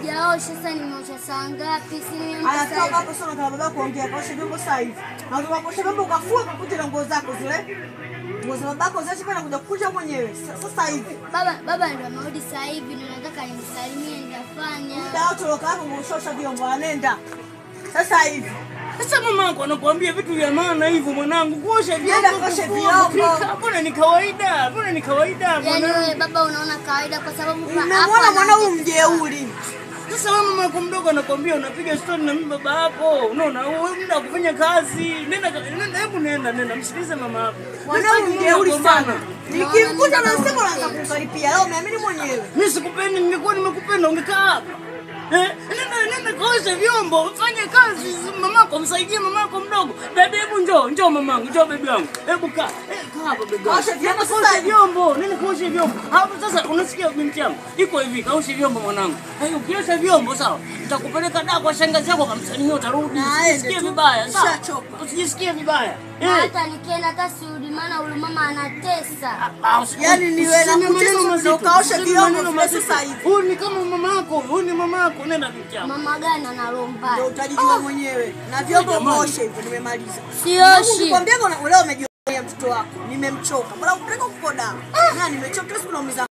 Sijaosha sasa, nimeosha saa ngapi? Si nimeamka. Haya, toka hapo sasa na baba kuongea. Kaosha vyombo sasa hivi. Na ukosha vyombo ukafua ukakute na nguo zako zile. Nguo za babako ziache pale kuja kukuja mwenyewe. Sasa hivi. Baba ndio amerudi sasa hivi, ndio nataka nimsalimie, nitafanya. Muda wote ulokaa hapo ushosha vyombo, anenda. Sasa hivi. Sasa mamangu anakuambia vitu vya maana hivyo mwanangu, kuosha vyombo, kosha vyombo. Mbona ni kawaida? Mbona ni kawaida mwanangu? Yaani wewe baba unaona kawaida kwa sababu hapa mwanangu mjeuri. Sasa wewe mama yako mdogo anakuambia unapiga story na mimi baba hapo. Unaona wewe muda kufanya kazi. Nenda nenda, hebu nenda msikilize mama yako. Mwanangu mjeuri sana. Nikimkuta na sema unaanza kumkaripia. Leo umeamini mwenyewe. Mimi sikupendi, ningekuwa nimekupenda ungekaa hapa. Nenda kaoshe vyombo, fanye kazi mamako, msaidie mamako mdogo. Dada hebu njoo mamangu, njoo bibi yangu. Hebu kaa. Kaa hapa bibi. Kaoshe vyombo sasa vyombo. Nenda kaoshe vyombo. Hapo sasa unasikia binti yangu. Iko hivi, kaoshe vyombo mwanangu. Hayo ukiosha vyombo sawa. Nitakupeleka da kwa shangazi yako kamsalimia utarudi. Usijisikie vibaya, sawa? Usijisikie vibaya. Hata nikienda hata sirudi maana huyu mama anatesa. Yaani ni wewe na kutesa ukaosha vyombo sasa hivi. Huyu ni kama mama yako, huyu ni mama yako. Nenda binti yangu. Mama gani analomba? Ndio utajijua mwenyewe. Na vyombo uoshe hivyo nimemaliza. Sioshi. Nikwambia leo umejionea mtoto wako. Nimemchoka. Bora kupeleka kukoda. Na nimechoka siku naumiza.